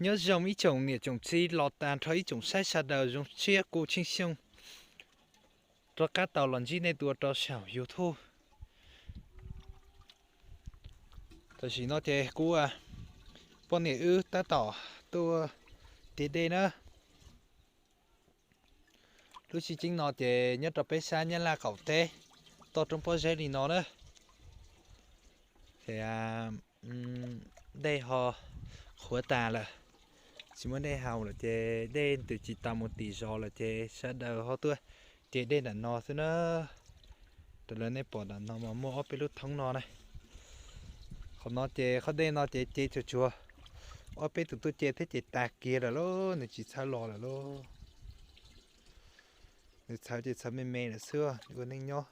Nyob zoo ib tsoom niam tsoom txiv los tag nrho ib tsoom saib sawv daws, zoo siab kuv Tsheej Xyooj rov qab tau los ntsib nej dua rau saum YouTube. Tam sim no ces kuv poj niam wb tab tom tuaj tig dej na. Lub sij hawm no ces nyob rau peb sab Nyab Laj qaum teb, toj roob pob zeb li no na, ces dej ho qhuav tas lawm, tsis muaj dej haus lawm ces dej ntws tsis tau mus tim zos lawm ces sawv daws ho tuaj ce dej nram no xwb na. Raws li nej pom nram no mas muaj ob peb lub thoob no na. Qhov no ces qhov dej no ces ce tsuag tsuag, ob peb tus tuaj ce thiab ces tas kiag lawm lauj, nws tsis txhawb los lawm lauj. Nws txhawb ces txhawb me me lawm xwb, ua neej nyob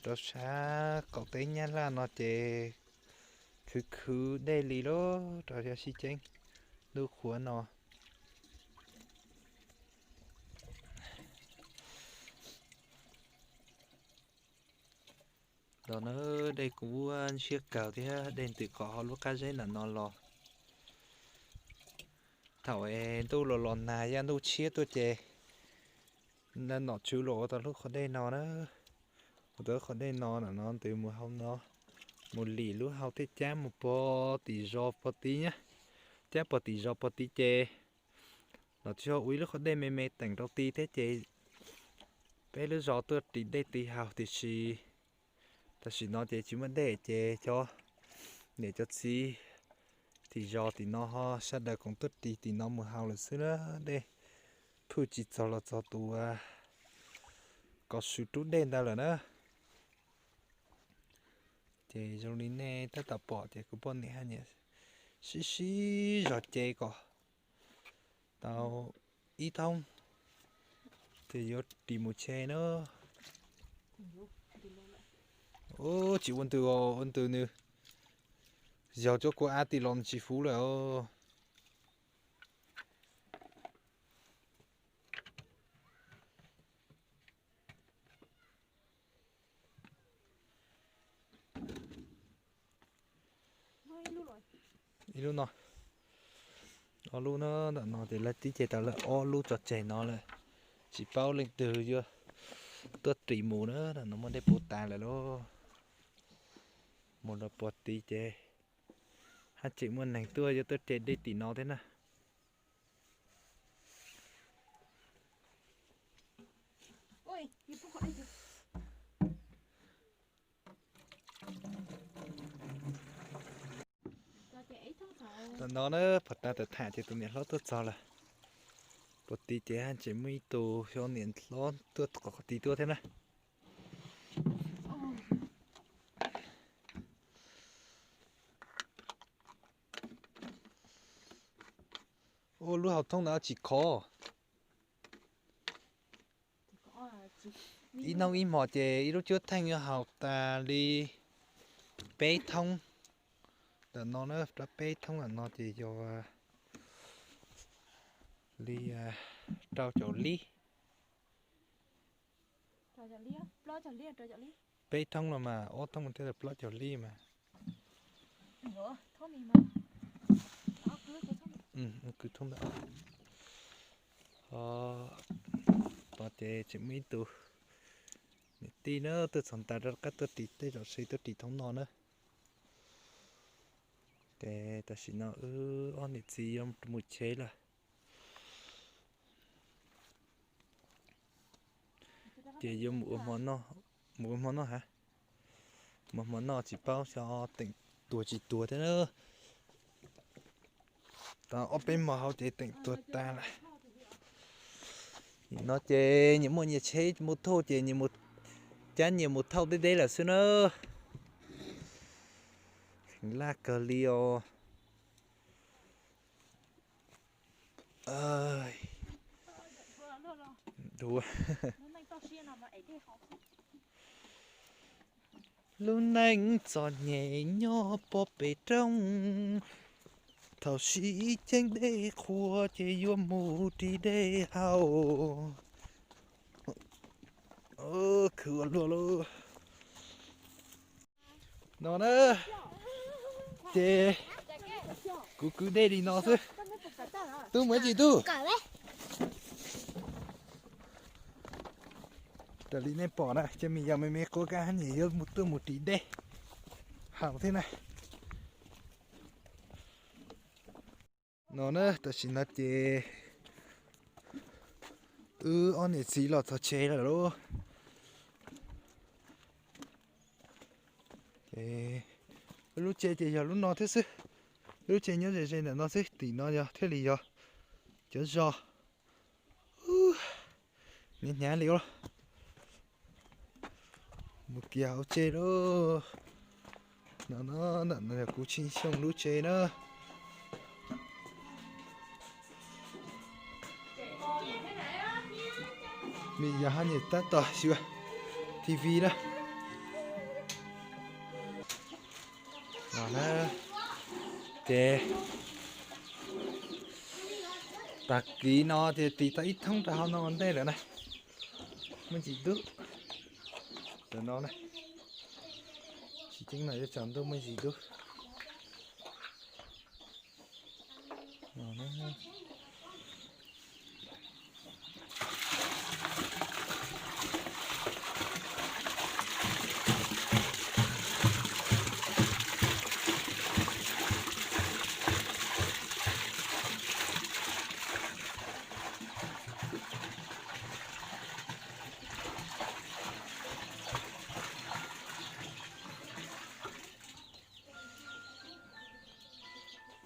rau sab qaum teb Nyab Laj no ces khwv khwv dej li lauj, rau yog sib ceeb lub qhuav no. Los na, dej kuv siab kawg thiab, dej ntws qhov ho lub qab zeb nram no los. Thaum es ntuj los los nag yaj ntuj tshiab tuaj ces nom tswv los ua tau lub qhov dej no na. Ua tau lub qhov dej no, nram no ntws mus hauv no, mus lim lub hau thiab cab mus pog tim zos pog tid na. Cab pog tim zos pog tid ces los tsis ho ua ib lub qhov dej me me teem rau tid thiab ces peb lub zos tuaj ris dej tiv haus, tiam sis tam sim no ces tsis muaj dej ces cov niam cov txiv tim zos tim no ho sawv daws koom tuaj ris tim no mus haus lawm xwb na. Dej phwj tsis txog los txog tus kov swv rub dej ntawd lawm na. Ces zoo li nej tab tom pom ces kuv poj niam haj niam sib sib zog ce kom tau ib thoob ces yuav ris mus che na. Ub, tsis ua ntws os, ua ntws nws yaug cov kua av tim los nws tsis fuv lawm os. Ib lub no, ob lub na, ntawm no ces lawv twb ce tau lawm ob lub tso tseg no lawm. Tsis paub leej twg yuav tuaj ris mus na, ntawm no muaj dej puv tas lawm lauj. Mus rau pog tid ces haj tseem muaj neeg tuaj yuav tuaj ce dej tim no thiab na. Tam no na, pog tas tawm tham ces tus niam hlob tuaj txog lawm. Pog tid ces haj tseem muaj ib tug xyov niam hlob tuaj qhov tid tuaj thiab na. Ua lub hauv thoob ntawd tsis khov. Ib hnub ib hmos ces ib lub cuab theej yuav haus tas li peb thoob. Ntawm no na, rau peb thoob ntawm no ces yog li rau caum lib. Peb thoob los mas ob thoob thiaj li plaub caug lib mas. Kwv thoob ntawd. Ho ces tseem muaj ib tug niam tij na tuaj txog ntais rov qab tuaj ris tej zos si tuaj ris thoob no na. Ces tam sim no wb ob niam txiv yuav mus tsev lawm. Ces yuav mus ua hmo noj, mus ua hmo noj hab. Mus ua hmo noj tsis paub xyov teem tuag tsis tuag thiab na. Tau ob peb hmo hauv ces teem tuag tag lawm. Nim no ces nyias muaj nyias tsheb mus thauj ces nyias mus, cab nyias mus thauj deb deb lawm xwb na. Laj kawg li os. Lub neej txom nyem nyob pob pem roob, thaum sib ceeb dej qhuav ces yuav mus ris dej haus. Khwv ua luaj lauj. No na, ces kuv kwv dej li no xwb. Tub mus ib tsis tub. Raws li nej pom na, cov me yog me me quav kab hab nyem yuav mus tuaj mus ris dej haus thiab na. No na, tam sim no ces wb ob niam txiv los txog tsev lawm lauj. Ces wb lub tsev ces yog lub no thiab xwb. Wb lub tsev nyob ze ze ntawm no xwb, tim no yog thiaj li yog cov zos. Hnyav hnyav li os. Mus kiag hauv tsev lauj. No no, ntawm no yog kuv Tsheej Xyooj lub tsev na. Me yog hab nyem tab tom xyuas T V na. Ces tag kis no ces tis tau ib thoob rau hauv no ua ntej lawm na. Muaj ntsis dub. Tam no na, tsis ceeb no yuav tsaus ntuj muaj ntsis dub.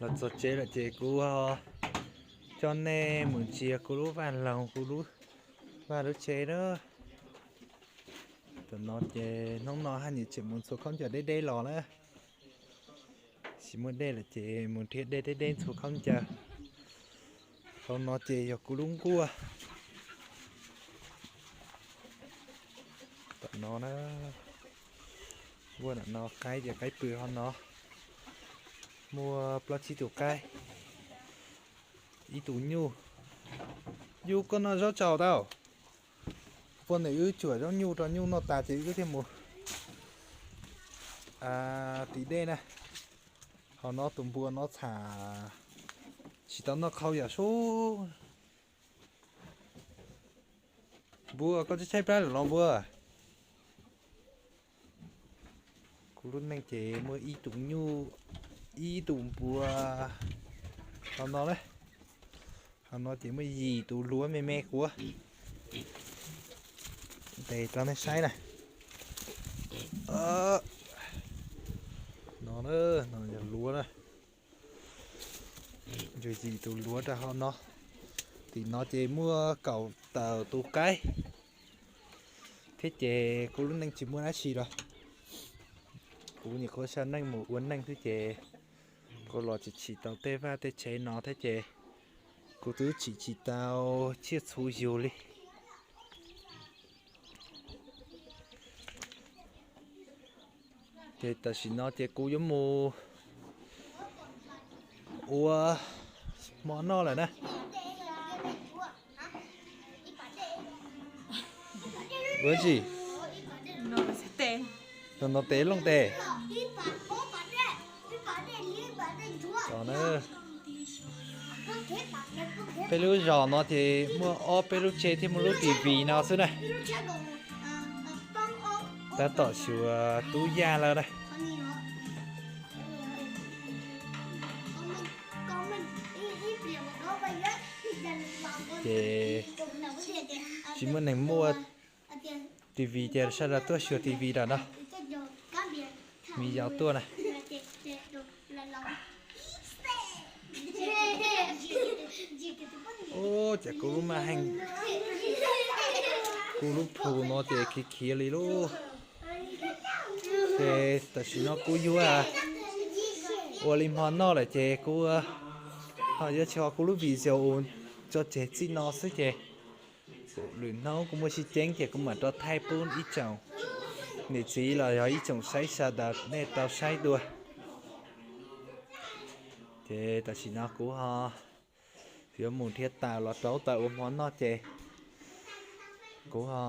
Los txog tsev lawm ces kuv coj nej mus ntsia kuv lub vaj loog, kuv lub vaj lub tsev na. Tam no ces hnub no hab nyem tseem mus ntxhua khaub ncaws deb deb los na. Tsis muaj dej lawm ces mus nrhiav dej deb deb ntxhua khaub ncaws. Hauv no ces yog kuv lub nkuaj. Tam no na, nkuaj ntawm no qaib ces qaib pw hauv no. Muaj plaub tsib tus qaib, ib tus nyuj. Yus koj noj zaub tsaus tau. Poj niam wb tsuam zaub nyuj rau nyuj noj tas ces wb thiaj mus ris dej na. Hauv no tus npua no txham tsis tau noj qhau yam sub. Npua, koj tshaib tshaib plab lawm los npua? Kuv lub neej ces muaj ib tus nyuj, ib tus npua. Hauv no na, hauv no ces muaj yim tus luav me me quav. Ntes rau nej saib na. No, no yog luav na. Yog yim tus luav rau hauv no. Tim no ces muaj kaum tawm tus qaib thiab ces kuv lub neej tsis muaj dab tsi los. Kuv nyuam qhuav xav neej mus ua neej xwb ces kuv los tsis tsim tau tej vaj tej tsev no thiab ces kuv twb tsim tsis tau tsiaj txhu yug li. Ces tam sim no ces kuv yuav mus ua hmo noj lawm na. Ua tsi? No no tes looj tes. Peb lub zos no ces muaj ob peb lub tsev thiab muaj lub T V no xwb na. Tab tom xyuas tub yaj lawm na. Ces tsis muaj neeg muaj T V ces sawv daws tuaj xyuas T V lawm no. Me yaus tuaj na. Ub, cas kuv lub maj heej, kuv lub plhu no ces khiav khiav li lauj. Ces tam sim no kuv yuav ua li hmo noj lawm ces kuv ho yuav tsis ho kuv lub video tso tseg txij no xwb ces lwm hnub kuv muaj sib ceeb ces kuv mam rov thaij pub ib tsoom niam txiv los yog ib tsoom saib sawv daws nej tau saib dua. Ces tam sim no kuv ho yuav mus nrhiav taws los rauv taws ua hmo noj ces kuv ho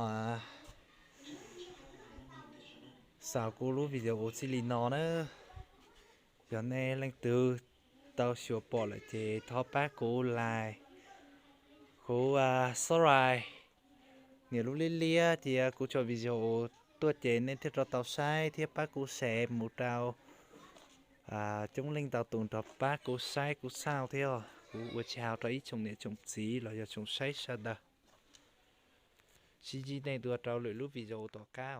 xaus kuv lub video txij li no na. Yog nej leej twg tau xyuas pom lawm ces thov pab kuv like, kuv subscribe nias lub liab liab tias kuv tso video tuaj ces nej thiaj rov tau saib thiab pab kuv share mus rau coob leej ntau tus nrog pab kuv saib kuv txhaj thiab. Kuv ua tsaug rau ib tsoom niam tsoom txiv los yog tsoom saib sawv daws. Sib ntsib nej dua rau lwm lub video tom qab.